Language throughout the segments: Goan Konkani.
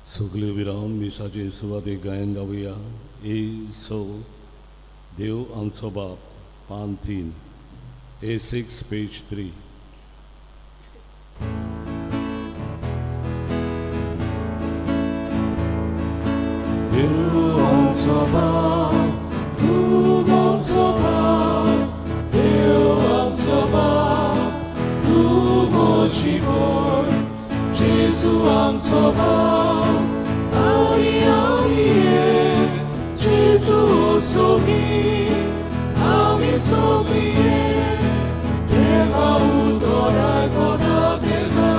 सगळे विराम मिसाचे सुवातेक गायन गावया. ए 6, देव आमचो बाप, पान 3, A6, page 3. देव आमचो बाप, तूं आमचो बाप, देव आमचो बाप, तूं म्हजी भय, जेजू आमचो बाप, आमी आमी एक, जेजू सोगी, आमी सोगी एक, देवा उतराय कोता तेन्ना,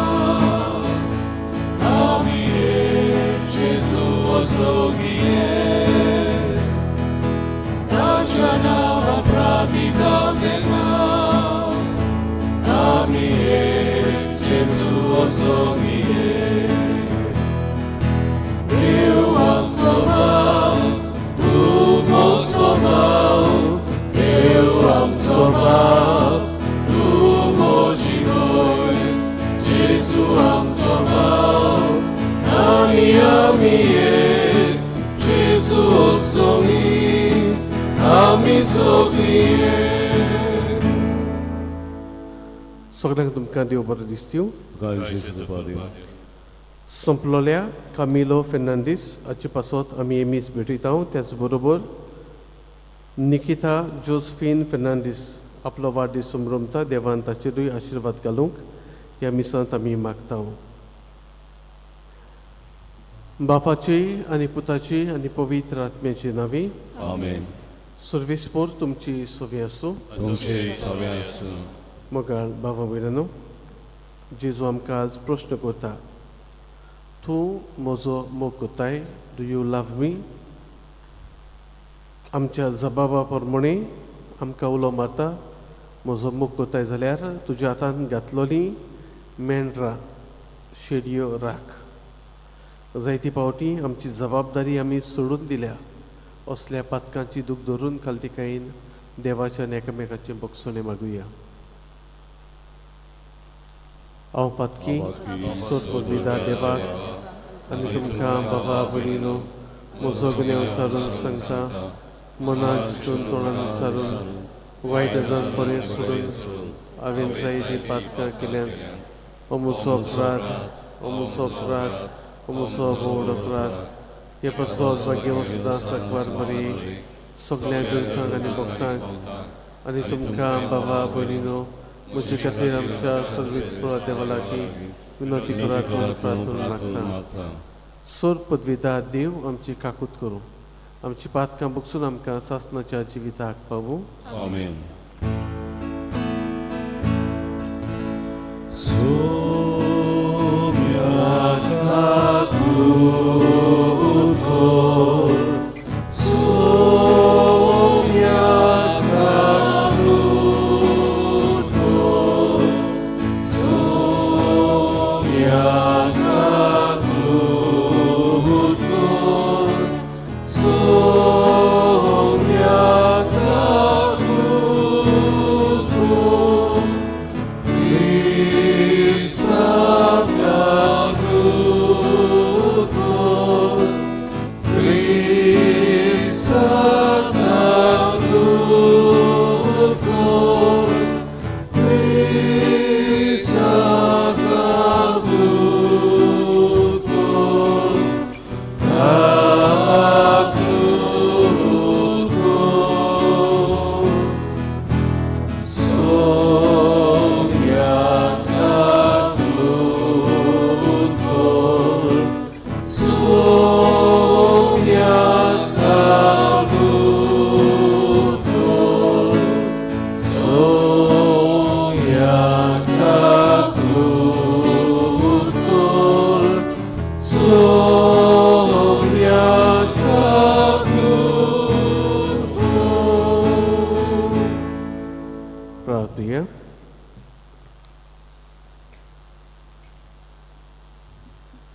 आमी एक, जेजू सोगी एक, ताच्या नांवान प्रार्थिता तेन्ना, आमी एक, जेजू सोगी एक. देव आमचो बाप, तूं म्हजो बाप, देव आमचो बाप, तूं म्हजी भय, जेजू आमचो बाप, आनी आमी एक, जेजू सोगी, आमी सगळीं एक. सगळ्यांक तुमकां देव बरें दिसतीव. तुका जेजू कृपा दिवं. संपलोल्या कामिलो फेर्नांडीस हाचे पासत आमी हे मीस भेटयता. त्याच बरोबर निकिता जोजफीन फेर्नांडीस आपलो वाडदीस संभ्रमता. देवान ताचेरूय आशिर्वाद घालूंक ह्या मिसांत आमी मागता. बापाची आनी पुताची आनी पवित्र आत्म्याची नांवी. आमेन. सर्वेस्पोर तुमची सवी आसूं. तुमचे सवे आसूं. मोगाळ भावा भयणांनो, जेजू आमकां आज प्रश्न करता, तूं म्हजो मोग कोत्ताय? Do you love me? आमच्या जबाबा प्रमाणे आमकां उलो मारता, म्हजो मोग कोत्ताय जाल्यार तुज्या हातान घातलोली मेंढरां, शेडयो राख. जायती फावटी आमची जबाबदारी आमी सोडून दिल्या. असल्या पातकांची दूख धरून खालतीकायेन देवाच्या आनी एकामेकाचें बक्षणें मागुया. हांव पातकी सोद देवाक आनी तुमकां बाबा भयणीनो म्हजो गुन्यांव सारून सांगता. मनात चिंतून, तोंडान उच्चारून, वायट जावन बरें सोडून हांवें जायतीं पातकां केल्यात. हो म्हजो अपराध, हो म्हजो अपराध, हो म्हजो व्हड अपराध. हे पासत भाग्यवंत सदांच सांकवार मरिये, सगळ्या दुर्खांक आनी भक्तांक आनी तुमकां बाबा भयणीनो म्हजे खातीर आमच्या सर्वेस्पोरा देवा लागीं विनवती करात म्हूण प्रार्थना मागता. सोर पदवीदार देव आमची काकूत करूं, आमची पातकां बगसून आमकां सासनाच्या जिविताक पावूं. आमेन. सोम्या काकूत कर, सोम्या काकूत कर, सोम्या काकूत कर, सोम्या काकूत कर, क्रिस्ता काकूत कर, क्रिस्ता काकूत कर, क्रिस्ता काकूत कर, काकूत कर, सोम्या काकूत कर, सोम्या काकूत कर, सोम्या काकूत कर, सोम्या काकूत कर. प्रार्थुया.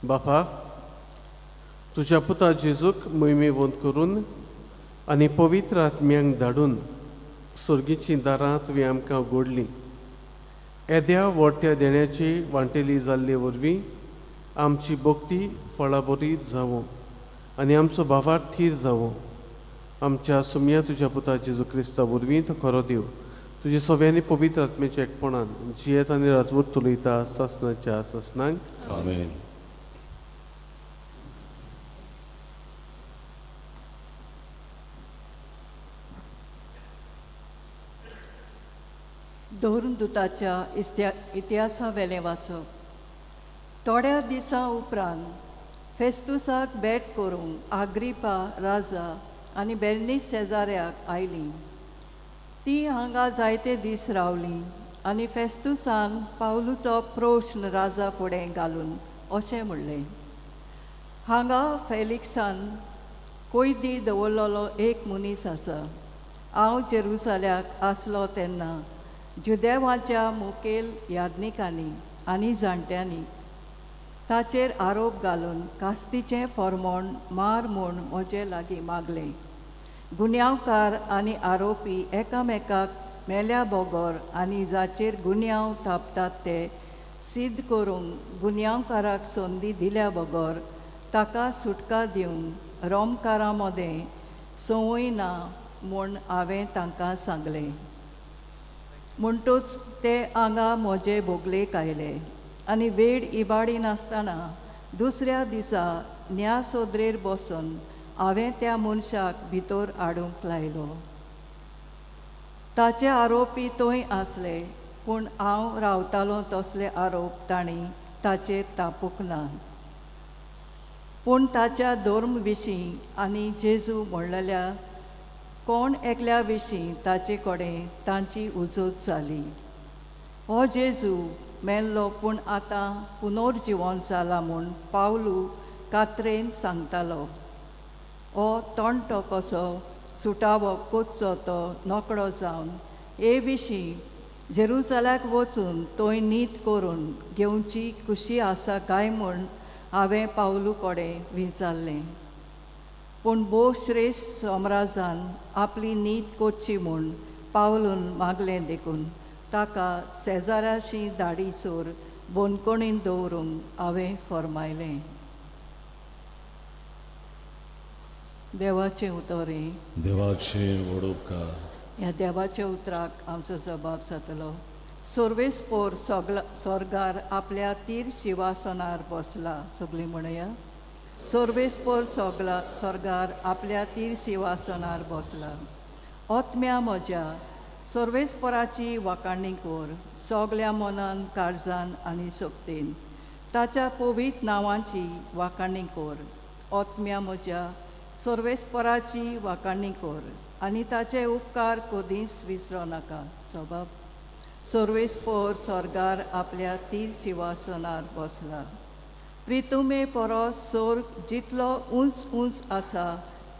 बापा, तुज्या पुता जेजूक मोहिमेवंत करून आनी पवित्र आत्म्यांक धाडून सर्गीचीं दारां तुवें आमकां उगडलीं. येद्या व्हडत्या देण्याची वांटेली जाल्ले वरवीं आमची भक्ती फळाबरीत जावं आनी आमचो भावार्थ थीर जावं. आमच्या सुमया तुज्या पुता जेजू क्रिस्ता वरवीं तो खरो देव तुजे सगळ्यांनी पवित्र आत्मेच्या एकपणान जियेत आनी राजवट चलयता सासनाच्या सासनांक. आमेन. धोरणदूताच्या इतिहासावेलें वाचप. थोड्या दिसां उपरांत फेस्तुसाक भेट करूंक आग्रिपा राजा आनी बेर्नीस शेजाऱ्याक आयलीं. ती हांगा जायते दीस रावलीं आनी फेस्तुसान पावलूचो प्रश्न राजा फुडें घालून अशें म्हणलें, हांगा फेलिक्सान कोयदी दवरलेलो एक मनीस आसा. हांव जेरुजाल्याक आसलो तेन्ना जुदेवाच्या मुखेल याज्ञिकांनी आनी जाणट्यांनी ताचेर आरोप घालून कास्तीचें फॉर्मोण मार म्हूण म्हजे लागीं मागलें. गुन्यांवकार आनी आरोपी एकामेकाक मेल्या बगर आनी जाचेर गुन्यांव थापतात ते सिद्ध करूंक गुन्यांवकाराक संदी दिल्या बगर ताका सुटका दिवंक रोमकारां मदें संवय ना म्हूण हांवें तांकां सांगलें. म्हणटूच ते हांगा म्हजे बोगलेक आयले आनी वेळ इबाडी नासतना दुसऱ्या दिसा न्या सोदरेर बसून हांवें त्या मनशाक भितर हाडूंक लायलो. ताचे आरोपी थंय आसले पूण हांव रावतालो तसले आरोप तांणी ताचेर तापूंक ना. पूण ताच्या धर्म विशीं आनी जेजू म्हणलेल्या कोण एकल्या विशीं ताचे कडेन तांची उजूत जाली. हो जेजू मेल्लो पूण आतां पुनर्जिवन जाला म्हूण पावलू कात्रेन सांगतालो. हो तोणटो कसो सुटावो कोच्चो तो नोकडो जावन हे विशीं जेरुजाल्याक वचून थंय नीत करून घेवची खुशी आसा काय म्हूण हांवें पावलू कडेन विचारलें. पूण भोव श्रेश्ठ सोमराजान आपली नीत कोच्ची म्हूण पावलून मागलें देखून ताका शेजाराशी धाडी सोर बंदखणीन दवरूंक हांवें फर्मायलें. देवाचें उतर हें. देवाचे व्हड उपकार. ह्या देवाच्या उतराक आमचो जबाब जातलो. सर्वेस्पोर सगळा स्वर्गार आपल्या तीर शिवासनार बसला. सगळीं म्हणया, सर्वेस्पोर सगळा स्वर्गार आपल्या तीर शिवासनार बसला. आत्म्या म्हज्या सर्वेस्पोराची वाखाणी कर, सगल्या मनान काळजान आनी शक्तीन ताच्या पवित्र नांवाची वाखाणी कर. आत्म्या म्हज्या सर्वेस्पोराची वाखाणी कर आनी ताचे उपकार कदींच विसरो नाका. सबाब सर्वेस्पोर स्वर्गार आपल्या तीर शिवासनार बसला. प्रितुमे परस स्वर्ग जितलो उंच उंच आसा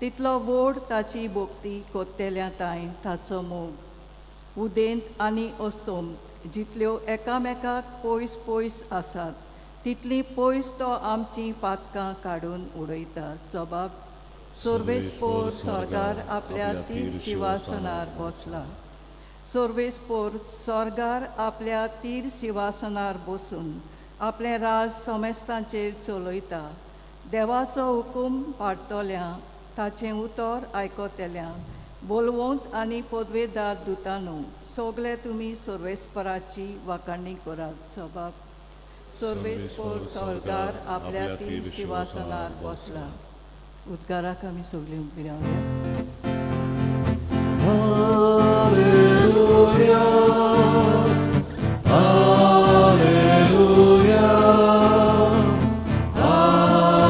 तितलो व्हड ताची भक्ती कोत्तेल्या तांय ताचो मोग. उदेंत आनी अस्तोम जितल्यो एकामेकाक पयस पयस आसात तितली पयस तो आमचीं पातकां काडून उडयता. सबाब सर्वेस्पोर स्वर्गार आपल्या तीर शिवासनार बसला. सर्वेस्पोर स्वर्गार आपल्या तीर शिवासनार बसून आपलें राज समेस्तांचेर चलयता. देवाचो हुकूम पाडटल्या ताचें उतर आयकतल्या बोलवंत आनी पदवेदार दुतानो सगळे तुमी सर्वेस्पराची वाखाणी करात. सबाब सर्वेस्पोर स्वर्गार आपल्या तीर शिवासनार बसला. उद्गाराक आमी सगळीं उबी रावया. Alleluia, Alleluia,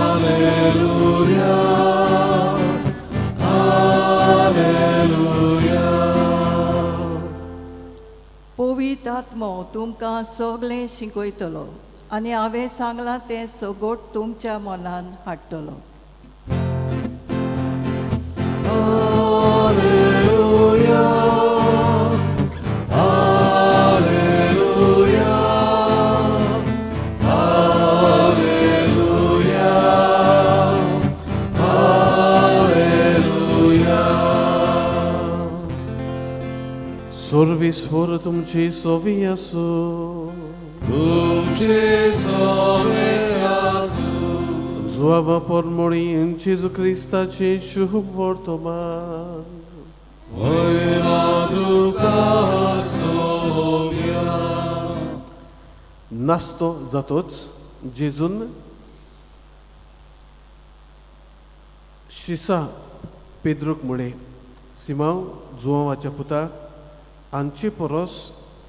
Alleluia, Alleluia. पवित्र आत्मो तुमकां सगळें शिकयतलो आनी हांवें सांगलां तें सगट तुमच्या मनान हाडटलो. Alleluia, Alleluia, Alleluia, Alleluia. सर्वेस्पोर तुमची सोवी आसूं. तुमचे सवे आसूं. जुआवा पोरमोळी जेजू क्रिस्ताचे शुभ वर्तमान. वयमा तुका सोम्या. नास्तो जातोच जेजून शिसा पेद्रूक म्हळें, सिमांव जुआवाच्या पुता, आमचे परस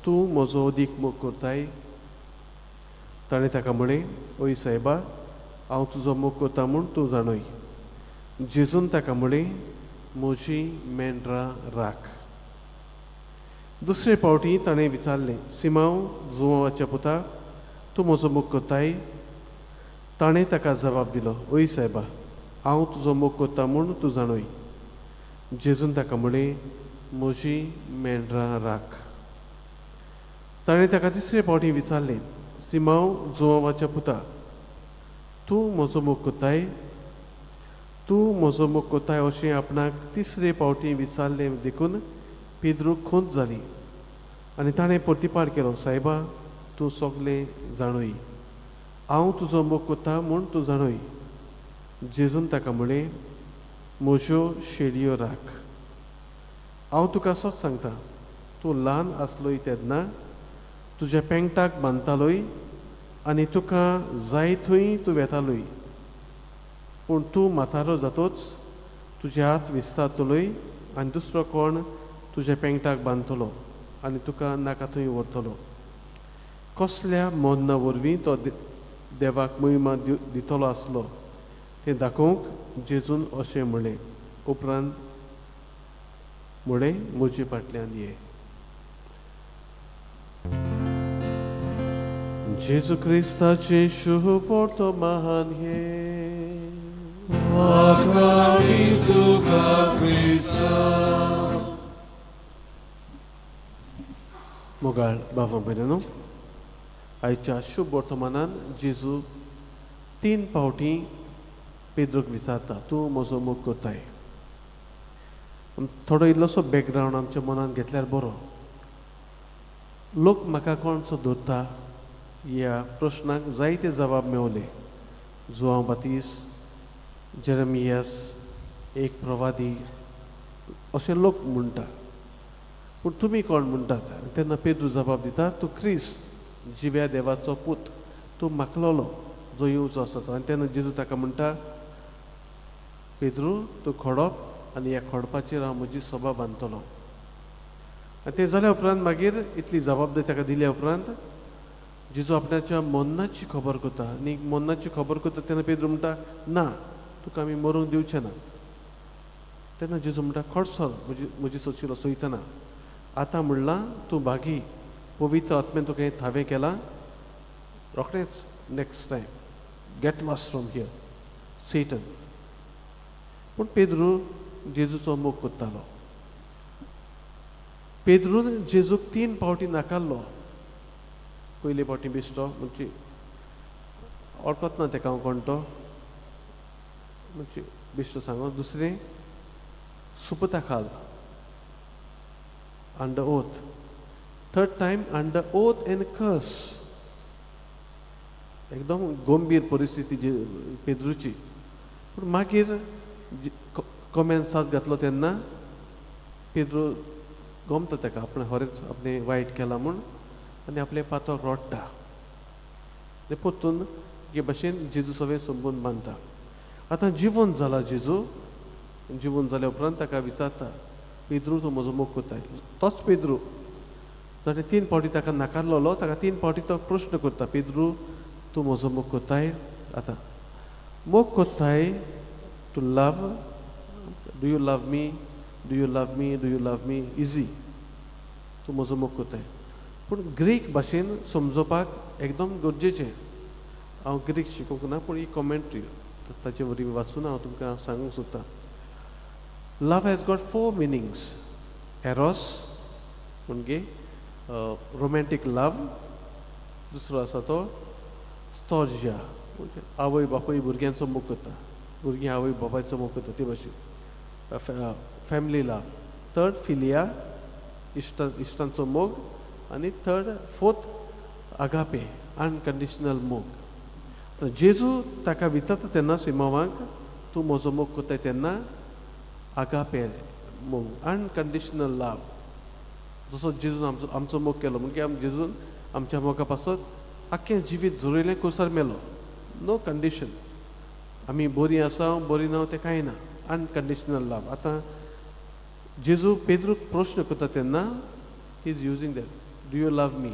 तूं म्हजो अदीक मोग करताय? ताणें ताका म्हळें, ओय सायबा, हांव तुजो मोग करता म्हूण तूं जाणय. जेजून ताका म्हळें, म्हजी मेंढरां राख. दुसरे फावटी ताणें विचारलें, सिमांव जुआवाच्या पुता, तूं म्हजो मोग करताय? ताणें ताका जबाब दिलो, ओय सायबा, हांव तुजो मोग करता म्हूण तूं जाणय. जेजून ताका म्हळें, म्हजी मेंढरां राख. ताणें ताका तिसरे फावटी विचारलें, सिमांव जुआवाच्या पुता, तूं म्हजो मोग करताय? तूं म्हजो मोग करताय अशें आपणाक तिसरे फावटी विचारलें देखून पेद्रूक खोंत जाली आनी ताणें प्रतिपार केलो, सायबा, तूं सगलें जाणूय, हांव तुजो मोग करता म्हूण तूं जाणूय. जेजून ताका म्हळें, म्हज्यो शेळयो राख. हांव तुका सत सांगता, तूं ल्हान आसलोय तेन्ना तुज्या पेंगटाक बांदतालोय आनी तुका जाय थंय तूं वेतालोय, पूण तूं म्हातारो जातोच तुजे हात विस्तारतलोय आनी दुसरो कोण तुज्या पेंगटाक बांदतलो आनी तुका नाका थंय व्हरतलो. कसल्या मोन्ना वरवीं तो देवाक महिमा दितलो आसलो तें दाखोवंक जेजून अशें म्हणलें. उपरांत म्हणलें, म्हजे फाटल्यान ये. जेजू क्रिस्ताचें शुभ वर्तमान हें. आकामी तुका क्रिस्ता. मोगाळ बाबा भयणांनो, आयच्या शुभ वर्तमानान जेजू तीन फावटी पेद्रूक विचारता, तूं म्हजो मोग करताय? थोडो इल्लोसो बॅकग्रावंड आमच्या मनान घेतल्यार बरो. लोक म्हाका कोणसो धरता ह्या प्रश्नाक जायते जबाब मेवले. जुआंव बातीस, जेरमियास, एक प्रवादी अशें लोक म्हणटा, पूण तुमी कोण म्हणटात? तेन्ना पेद्रू जबाब दिता, तूं क्रिस्त, जिव्या देवाचो पूत, तूं माकलोलो जो येवचो आसा तो. आनी तेन्ना जेजू ताका म्हणटा, पेद्रू, तूं खोडप आनी ह्या खोडपाचेर हांव म्हजी सभा बांदतलो. आनी तें जाल्या उपरांत मागीर इतली जबाबदारी ताका दिल्या उपरांत जेजू आपणाच्या मरणाची खबर करता. आनी मरणाची खबर करता तेन्ना पेद्रू म्हणटा, ना, तुका आमी मरूंक दिवचे नात. तेन्ना जेजू म्हणटा, खडसर म्हजी सोशिलो सोयतना आतां म्हणलां तूं भागी, पवित्र आत्म्यान तुका हें थावें केलां, रोखडेंच next time get lost from here, Satan. पूण पेद्रू जेजूचो मोग करतालो. पेद्रून जेजूक तीन फावटी नाकारलो. पयले फावटी बेश्टो म्हणजे वळखत ना तेका हांव कोण तो म्हणजे बेश्टो सांगो. दुसरें सुपता खाल, under oath. Third time under oath and curse. एकदम गंभीर परिस्थिती जे पेद्रूची. पूण मागीर कोम्यान साथ घातलो तेन्ना पेद्रू गमता ताका आपणें खरेंच आपणें वायट केलां म्हूण आनी आपलें पातक रोडटा आनी परतून हे भाशेन जेजू सगळें संबंद बांदता. आतां जिवन जाला जेजू. जिवन जाल्या उपरांत ताका विचारता, पेद्रू, तूं म्हजो मोग करताय? तोच पेद्रू ताणें तीन फावटी ताका नाकारलोलो, ताका तीन फावटी तो प्रश्न करता, पेद्रू, तूं म्हजो मोग करताय? आतां मोग करताय, to love, do you love me, do you love me, do you love me, easy, तूं म्हजो मोग करताय. पूण ग्रीक भाशेन समजोवपाक एकदम गरजेचें. हांव ग्रीक शिकूंक ना, पूण ही कॉमेंट्री ताचे वरवीं वाचून हांव तुमकां सांगूंक सोदतां. Love has got four meanings. Eros म्हणजे रोमॅन्टीक लव. दुसरो आसा तो स्टॉर्जिया, म्हणजे आवय बापूय भुरग्यांचो मोग करता, भुरगीं आवय बापायचो मोग करता ते भाशेन फॅमिली लव. थर्ड फिलिया, इश्ट इश्टांचो मोग. आनी थर्ड फोर्थ अगापे, अनकंडिशनल मोग. तर जेजू ताका विचारता तेन्ना सिमांवाक, तूं म्हजो मोग कोत्ताय तेन्ना आगापे मोग, अनकंडिशनल लव. जसो जेजून आमचो आमचो मोग केलो, म्हणजे जेजून आमच्या मोगा पासत आख्खें जिवीत झरयलें, कुर्सार मेलो, नो कंडिशन. आमी बरीं आसा बरीं ना तें कांय ना, अनकंडिशनल लव. आतां जेजू पेद्रूक प्रश्न करता तेन्ना he is using that, do you love me,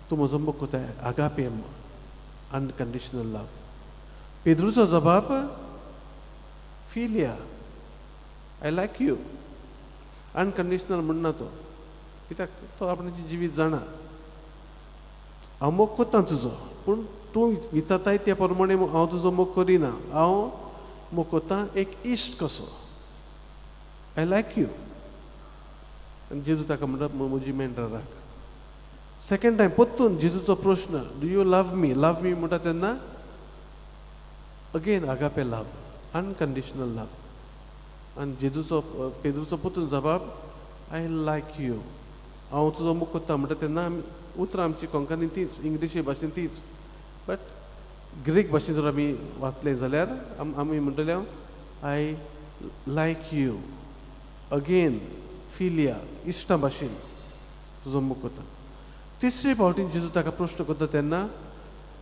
तूं म्हजो मोग कोत्ताय, आगापे अनकंडिशनल लव. पेद्रूचो जबाब philia, I like you. Unconditional म्हणना तो, कित्याक तो आपणाचें जिवीत जाणा. हांव मोग कोत्ता तुजो, पूण तूं विचारताय त्या प्रमाणे हांव तुजो मोग करिना. हांव मोग कोत्ता एक इश्ट कसो, I like you. आनी जेजू ताका म्हणटा, म्हजी मेंढरां राख. सेकंड टायम परतून जेजूचो प्रश्न, do you love me, love me म्हणटा तेन्ना again agape love, unconditional love. आनी जेजूचो पेद्रूचो परतून जबाब, I like you. हांव तुजो मोग कोत्ता म्हणटा तेन्ना आमी उतरां आमची कोंकणी तीच, इंग्लिशी भाशेन तीच, बट ग्रीक भाशेन जर आमी वाचलें जाल्यार आमी म्हणटले I like you again philia, इश्टा भाशेन तुजो मोग कोत्ता. तिसरे फावटीन जेजू ताका प्रश्न करता तेन्ना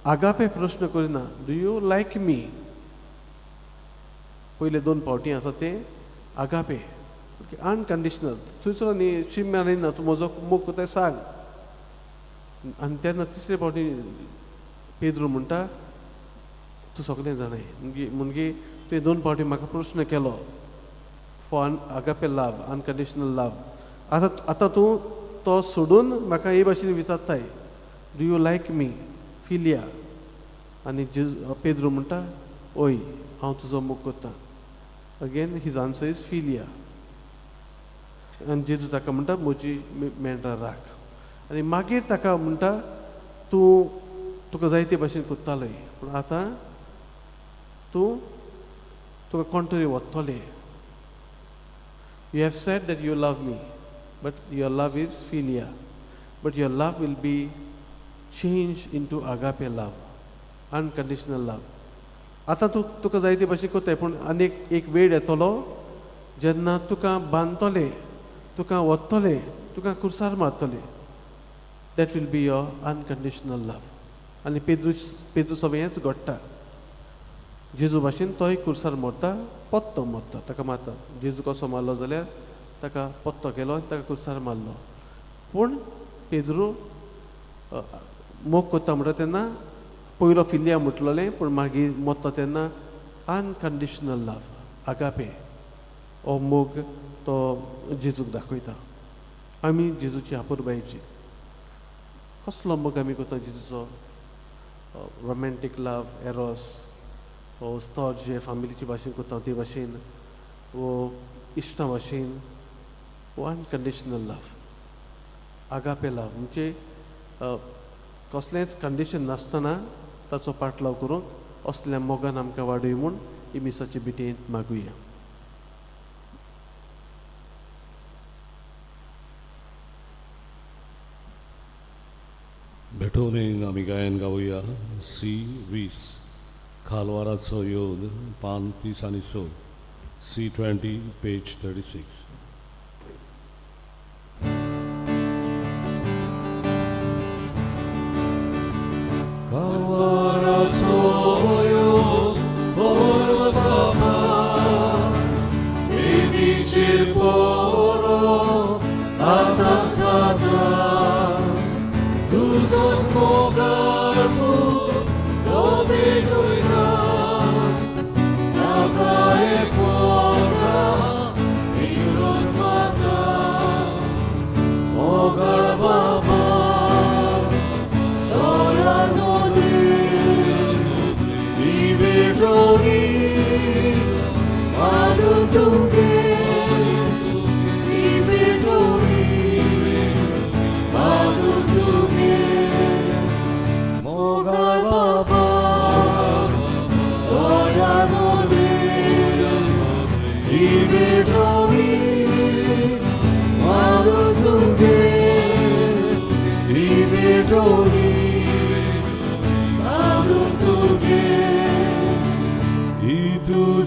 आगापे प्रश्न करिना, do you like मी. पयले दोन फावटी आसा ते आगापे, अनकंडिशनल. थंयसर न्ही शीम ना, तूं म्हजो मोग कोत्ताय सांग. आनी तेन्ना तिसरे फावटी पेद्रू म्हणटा, तूं सगळें जाणाय, म्हणजे तुवें दोन फावटी म्हाका प्रश्न केलो for agape love, unconditional love. आतां आतां तूं तो सोडून म्हाका हे भाशेन विचारताय, do you like me, philia. आनी जेजू पेद्रू म्हणटा, ओय हांव तुजो मोग कोत्ता. Again his answer is philia. आनी जेजू ताका म्हणटा, म्हजी मेंढरां राख. आनी मागीर ताका म्हणटा, तूं तुका जायते भाशेन कोत्तालोय, पूण आतां तूं तुका कोण तरी वतले. You have said that you love me, but your love is philia, but your love will be change into agape love, unconditional love. आतां तूं तुका जायते भाशेन कोत्ताय, पूण आनी एक वेळ येतलो जेन्ना तुका बांदतले, तुका वतले, तुका कुर्सार मारतले. That will be your unconditional love. आनी पेद्रू पेद्रू सगळें हेंच घडटा. जेजू भाशेन तोय कुर्सार मरता, पत्तो मरता, ताका मारता. जेजू कसो मारलो जाल्यार ताका पत्तो केलो आनी ताका कुर्सार मारलो. पूण पेद्रू मोग कोत्ता म्हणटा तेन्ना पयलो फिलिया म्हटलोलें, पूण मागीर मरता तेन्ना अनकंडिशनल लव, आगापे हो मोग तो जेजूक दाखयता. आमी जेजूची आपुरबायेची कसलो मोग आमी करता जेजूचो? रोमॅन्टीक लव, एरोस, वो जे फामिलीचे भाशेन करता ते भाशेन, वो इश्टा भाशेन, वो अनकंडिशनल लव, आगापे लव, म्हणजे कसलेंच कंडिशन नासतना ताचो पाटलाव करूंक असल्या मोगान आमकां वाडय म्हूण ही मिसाचे बिटयेंत मागुया. भेटवणेक आमी गायन गावया सी 20, खालवाराचो योद, पान 30 आनी 6, सी 20 पेज 36. कावाराचो योग बाबा वेदीचेर पोरो आतां जाता, तुजोच मोगाळ पूत तो भेटयता, ताका एक पोटा निरोस.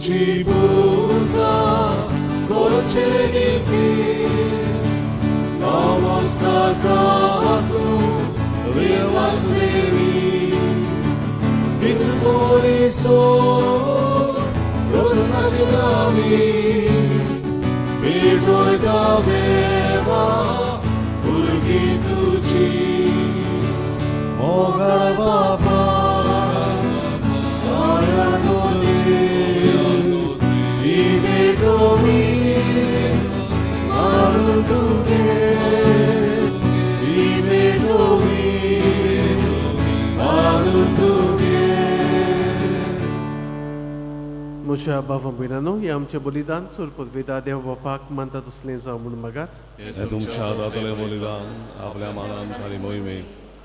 तुजी पुजा करचे निमती नमस्कार करतू देवास देवी तीच कोणी सोरनाची भेटोयता देवा भुरगीं तुजी मोगाळ बाबा दयाळू देव ही भेटो मी मानून तुगे ही भेटो मी मानून तुगे. म्हज्या बाबा भयणांनो हें आमचें बलिदान चड पदवेदा देव बापाक मानता तसलें जावं म्हूण मागात. हे तुमच्या हातांतलें बलिदान आपल्या मानान आनी मोहिमे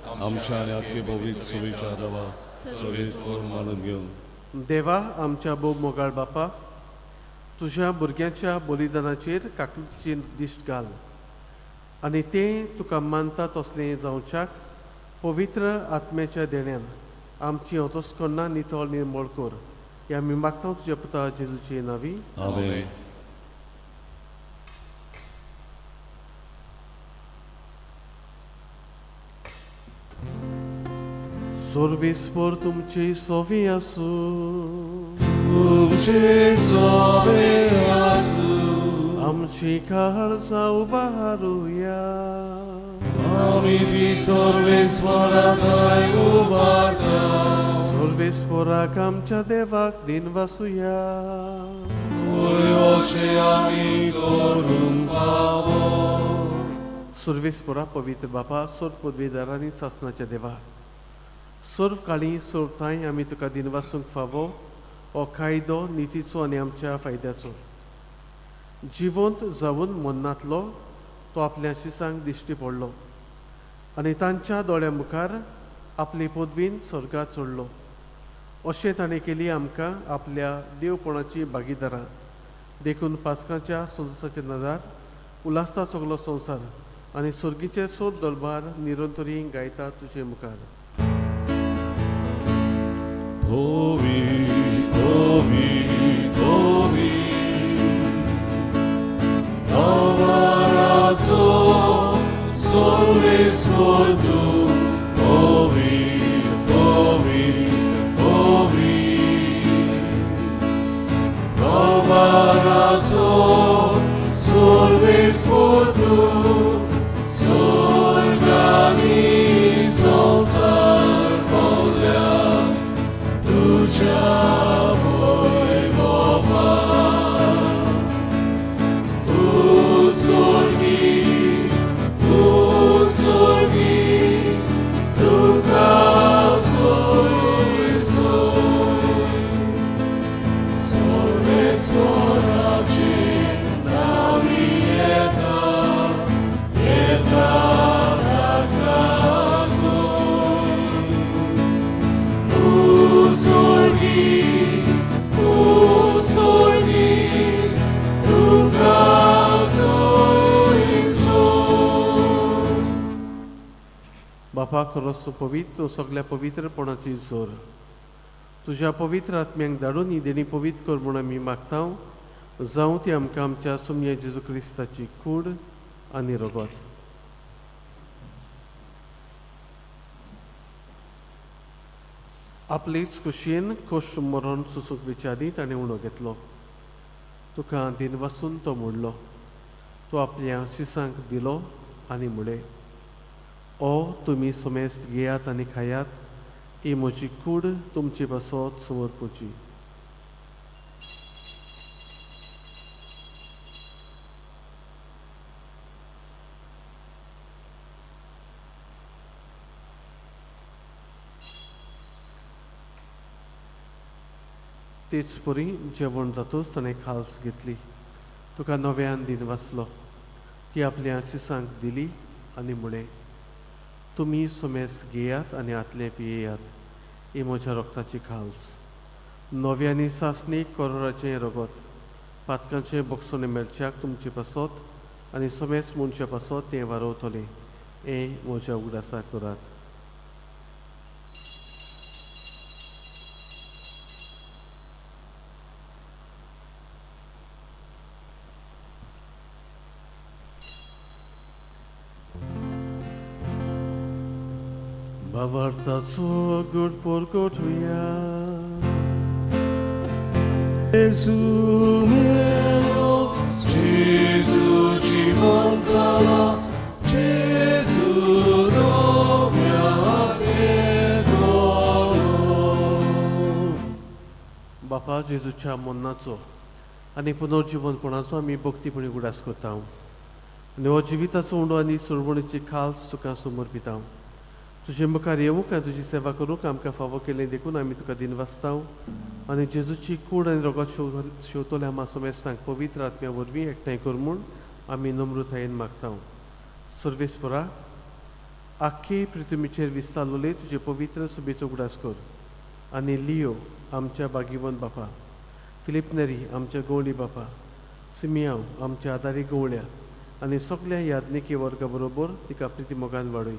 आमच्या आनी आख्खे पवित्र सुविच्या देवा सगळीच मानून घेवन. देवा आमच्या भोव मोगाळ बापा, तुज्या भुरग्यांच्या बलिदानाचेर काकलुतीची दिश्ट घाल आनी तें तुका मानता तसलें जावच्याक पवित्र आत्म्याच्या देण्यान आमची अंतस्करणां नितळ निर्मळ कर. हें आमी मागता तुज्या पुता जेजूचे नांवी. आमेन. सर्वेस्पर तुमची सोवी आसूं. तुमचे सोबे आसूं. आमची काळजां उबारुया. आमी ती सर्वेस्वराक उबारता. सर्वेस्पराक आमच्या देवाक दिनवासुया. होय अशें आमी करूंक फावो. सर्वेस्परा पवित्र बापा, सर्व पदवीदार आनी सासणाच्या देवा, सर्व काळी सर्व ठांय आमी तुका दिनवासूंक फावो हो कायदो नितीचो आनी आमच्या फायद्याचो. जिवंत जावन मन्नातलो तो आपल्या शिसांक दिश्टी पडलो आनी तांच्या दोळ्या मुखार आपली पदवीन स्वर्गात चडलो. अशें ताणें केली आमकां आपल्या देवपणाची भागीदारां. देखून पास्काच्या संवसाराच्या नदार उल्हासता सगलो संवसार आनी सर्गीचे सोद दरबार निरंतरी गायता तुजे मुखार. धोवी धोवी धोवी धवराचो सर्वेस्वर तूं धोवी धोवी धोवी धवराचो सर्वेस्वर तूं स्वर्गानी संवसार पावल्या तुझ्या वैभवा. तूं स्वर्गी तूं स्वर्गी तुका सोय सोय सर्वेस्वराचे नावी येता येता ताका सोय. तूं स्वर्गी तूं स्वर्गी तुका सोय सोय. बापा खरोच तूं पवित्र, तूं सगल्या पवित्रपणाची जोर. तुज्या पवित्र आत्म्यांक धाडून ही देणी पवित्र कर म्हूण आमी मागता. जावं ती आमकां आमच्या सुमया जेजू क्रिस्ताची कूड आनी रगत. आपलेच कुशीन खोश मरण सुसूक विचारी ताणें उणो घेतलो. तुका दिनवासून तो म्हणलो, तो आपल्या शिसांक दिलो आनी म्हणलें, ओ तुमी समेस्त घेयात आनी खायात, ही म्हजी कूड तुमचे पासत समर्पुची. तेच परी जेवण जातूच ताणें खाल्स घेतली, तुका नव्यान दिन वाचलो, ती आपल्या शिसांक दिली आनी म्हणलें, तुमी सुमेस घेयात आनी आतलें पियेयात, ही म्हज्या रक्ताची खाल्स, नव्यानी सासणी करोराचें रगत, पातकांचें बक्षणें मेळच्याक तुमचे पासत आनी समेस मनशा पासत तें वारवतलें. हें म्हज्या उगडासा करात. भावार्थाचो गूढ परगटुया. Gesù melo, Gesù जिवन जाला, Gesù नव्यान येतलो. बापा, जेजूच्या मरणाचो आनी पुनर्जिवनपणाचो आमी भक्तीपणी उगडास करता आनी हो जिविताचो उंडो आनी सोडवणीची खास तुका समर्पिता. तुजे मुखार येवंक आनी तुजी सेवा करूंक आमकां फावो केलें देखून आमी तुका दिनवासता आनी जेजूची कूड आनी रोगत शेवतल्या आमा समेस्तांक पवित्र आत्म्या वरवीं एकठांय कर म्हूण आमी नम्रतायेन मागता. सर्वेस्परा, आख्खी पृथ्वीचेर विस्तारलेले तुजे पवित्र सुबेचो उगडास कर आनी लियो आमच्या बागीवन बापा, फिलीप नेरी आमच्या गवळी बापा, सिमियांव आमच्या आदारी गवळ्या आनी सगल्या याज्ञिकी वर्गा बरोबर तिका प्रिती मोगान वाडय.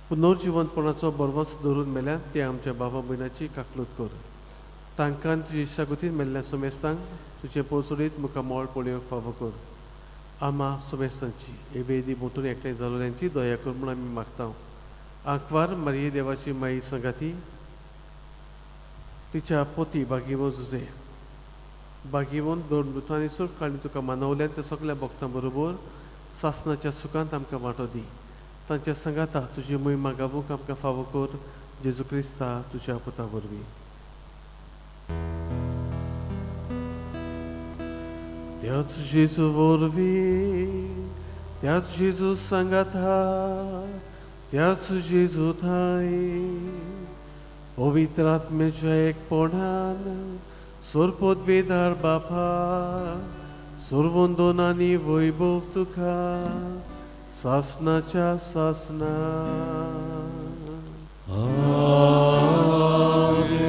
पुनर्जिवनपणाचो बरवस धरून मेल्यात ते आमच्या बाबा भयणाची काकलूत कर. तांकां तुजी इश्टागतीन मेल्ल्या समेस्तांक तुजें पोसोडीत मुखामळ पळोवंक फावो कर. आमा समेस्तांची हे वेदी मोटून एकठांय जालोल्यांची दया कर म्हूण आमी मागता. आंकवार मारिये देवाची माई संगाती, तिच्या पोती बागीवो जुजे बागीवन दोन मृतांनी सोड काळी तुका मानवल्यान त्या सगल्या भक्तां बरोबर सासनाच्या सुखांत आमकां वांटो दी. तांच्या संगाता तुजी मोहिमा गावूंक आमकां फावो कर, जेजू क्रिस्ता तुज्या पुता वरवीं. त्याच जेजू वरवीं, त्याच जेजू सांगाता, त्याच जेजू थांय, पवित्र आत्म्याच्या एकपणान सोरपदवेदार बापा, सर्वंदोन आनी वैभव तुका सासनाच्या सासना. आमेन.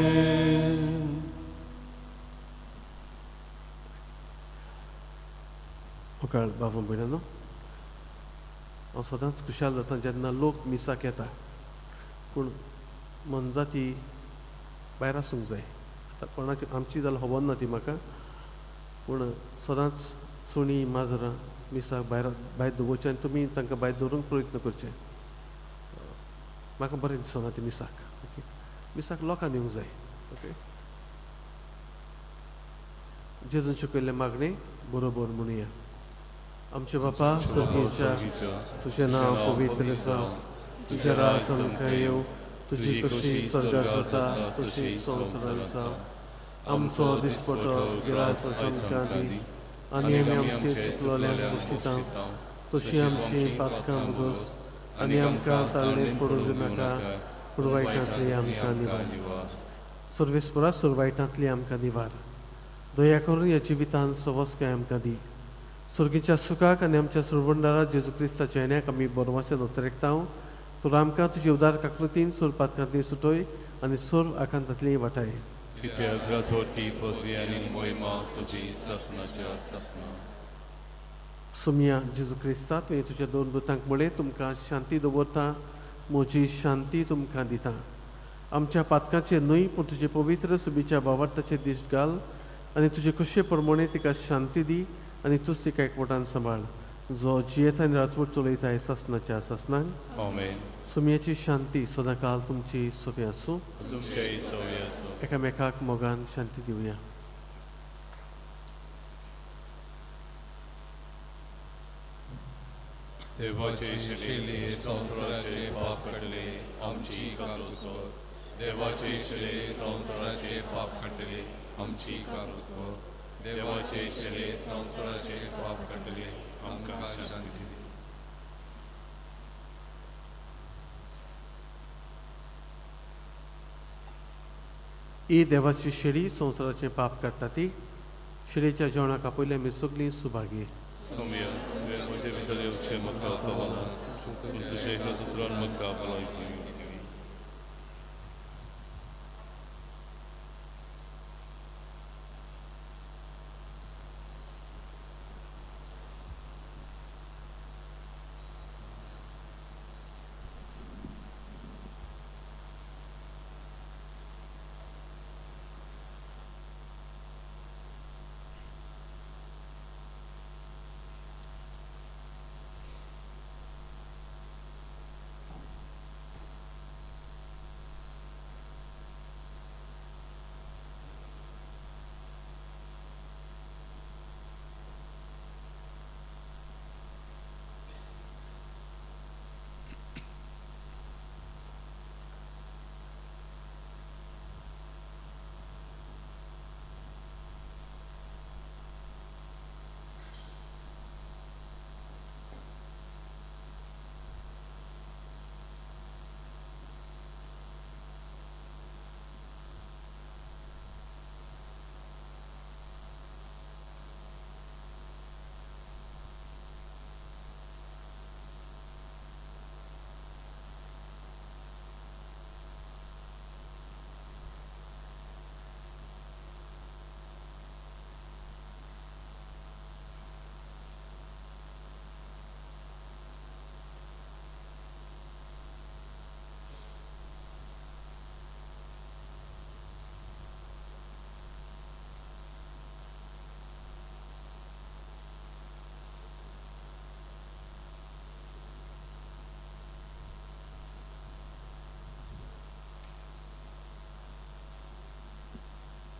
मुखार बाबा भयणांनो, हांव सदांच खुशाल जाता जेन्ना लोक मिसाक येता, पूण मनजाती भायर आसूंक जाय. आतां कोणाची आमची जाल्यार खबर ना ती म्हाका, पूण सदांच सुणीं माजरां मिसाक भायर भायर दवरचें आनी तुमी तांकां भायर दवरूंक प्रयत्न करचे. म्हाका बरें दिसना ती मिसाक. ओके, मिसाक लोकांक येवंक जाय. ओके, जेजून शिकयल्लें मागणें बरोबर म्हणुया. आमचे बापा सर्गीच्या, तुजें नांव पवित्र जावं, तुजें राज आमकां येवं, तुजी कशी स्वर्गात जाता तशी संवसारांत जावं. आमचो दिसपटो गिरास आमकां दी आनी आमी आमचे चुकलोल्यांक बसयता तशी आमची पातकां भोगोस आनी आमकां ताळणेर पडूंक दिनाका, पूण वायटांतली आमकां निवार. सर्वेस्परा, सर्व वायटांतली आमकां निवार. दया करून ह्या जिवितान सवस्काय आमकां दी. सर्गीच्या सुखाक आनी आमच्या सुरवंडारा जेजू क्रिस्ताच्या येण्याक आमी बरवाचें नोतरेकता. तर आमकां तुजी उदार काकलुतीन सर्व पातकांतली सुटय आनी सर्व आकांतांतली वाटाय. कित्याक राजवटी, पदवी आनी मोहिमा तुजी सासनाच्या सासना. सुमया जेजू क्रिस्ता, तुवें तुज्या दोन दुतांक म्हळें, तुमकां शांती दवरता, म्हजी शांती तुमकां दिता. आमच्या पातकाचेर न्हय पूण तुजे पवित्र सुबीच्या भावार्थाचेर दिश्ट घाल आनी तुजे खुशे प्रमाणे तिका शांती दी आनी तूंच तिका एकवटान सांबाळ, जो जियेता आनी राजवट चलयता सासनाच्या सासनाक. आमेन. सुमयाची शांती सदांकाल तुमची सोबी आसूं. तुमच्याय सोबी आसूं. एकामेकाक मोगान शांती दिवया. देवाचे शेले संवसाराचे पाप काडले, आमची काकूत कर. देवाचे शेले संवसाराचे पाप काडले, आमची काकूत कर. देवाचे शेले संवसाराचे पाप काडले, आमकां शांती दी. ही देवाची शेळी संवसाराचें पाप काडटा ती. शेळीच्या जेवणाक आपयले आमी सगळीं सुभागी. सोम्या, तुवें म्हजे भितर येवचें म्हाका फावना, पूण तुजें एका उतरान म्हाका भलायकी मेळटली.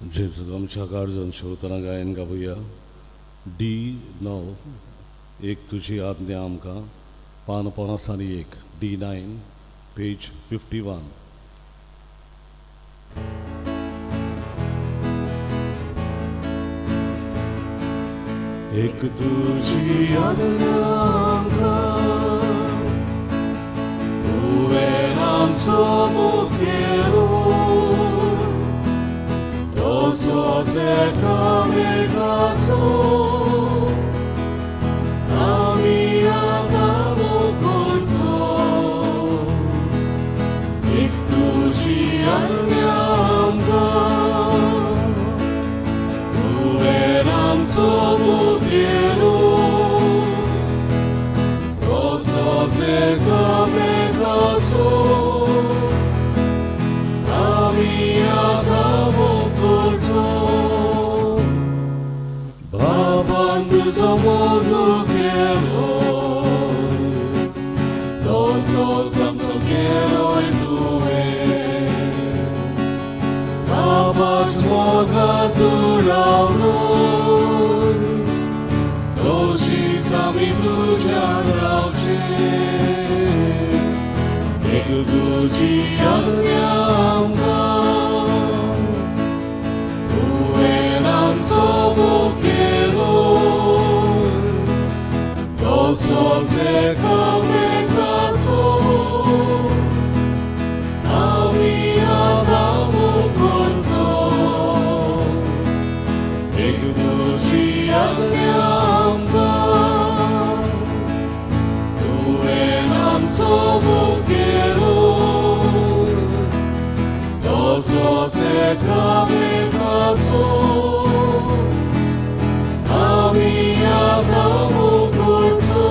जेजूक आमच्या काळजान शेवतना गायन गावया डी 9 एक तुजी आज्ञा आमकां पान 51 D9 page 51. एक तुजी आज्ञा आमकां तुवें आमचो मोग केलो तसोच एकामेकाचो आमी आतां मोग करचो. एक तुजी आज्ञा आमकां तुवें आमचो मोग केलो तसोच एकामेकाचो आमी आतां मोग करचो. बाबान तुजो मोग केलो तसोच आमचो केलोय तुवें. बाबाच मोगांत तूं रावलोय तशीच आमी तुज्यान रावचें. एक तुजी आज्ञा आमकां तुवें आमचो मोग केलो तसोच एकामेकाचो आमी आतां मोग करचो. एक तुजी आज्ञा आमकां तुवें आमचो मोग केलो तसोच एकामेकाचो आमी आतां मोग करचो.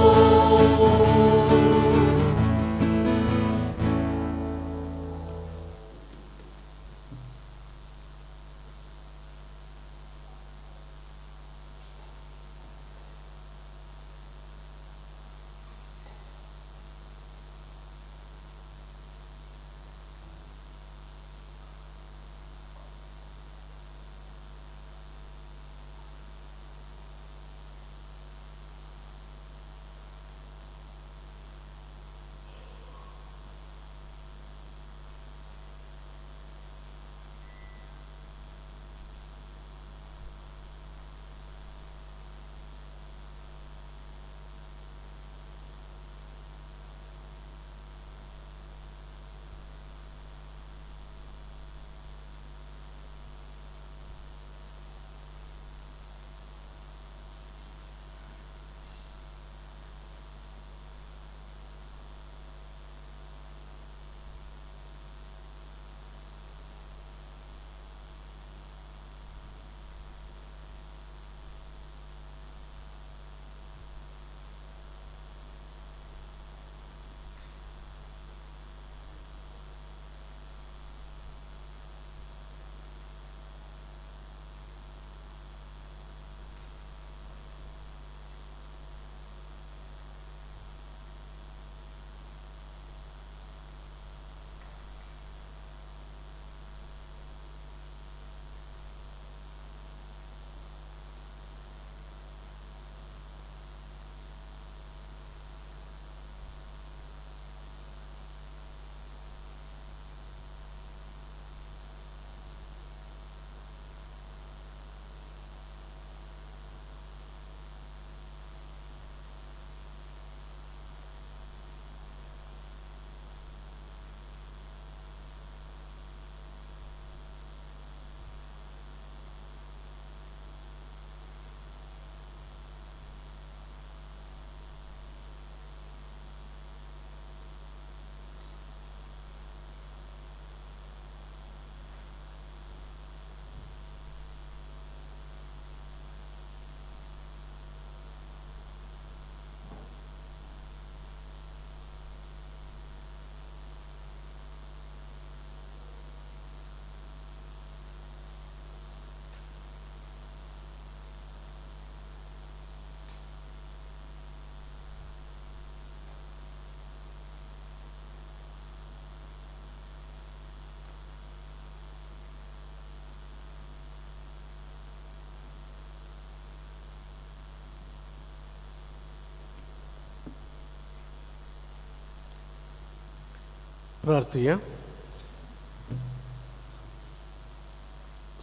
प्रार्थुया.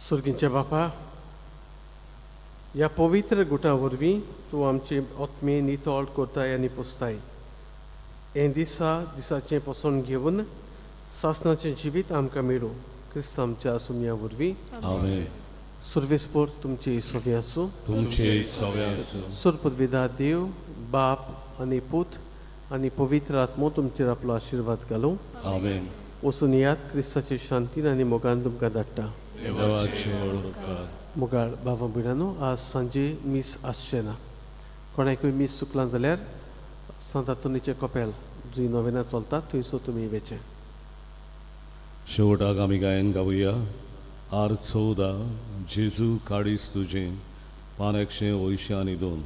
सुर्गींच्या बापा, ह्या पवित्र गुटा वरवीं तूं आमचे आत्मे नितळ करताय आनी पोसताय. हे दिसा दिसाचें पसंत घेवन सासणाचें जिवीत आमकां मेळूं, क्रिस्त आमच्या सुमया वरवीं. आमेन. सुर्वेस्पोर तुमची सोवी आसूं. तुमचे सवे आसूं. सुरपदविदा देव बाप आनी पूत आनी पवित्र आत्मो तुमचेर आपलो आशिर्वाद घालूं. आमेन. वचून यात, क्रिस्ताचे शांतीन आनी मोगान तुमकां धाडटा. देवाचे व्हड उपकार. मोगाळ भावा भयणांनो, आज सांजे मीस आसचें ना. कोणाकूय मीस चुकलां जाल्यार सांत आंतोनीचें कपेल जंय नोवेना चलता थंयसर तुमी वेचें. शेवटाक आमी गायन गावया आर 14, जेजू काडीस तुजें, पान 182,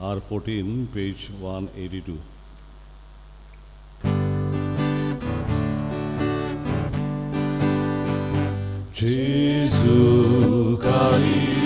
आर 14, पेज 182. जेजू काडीस.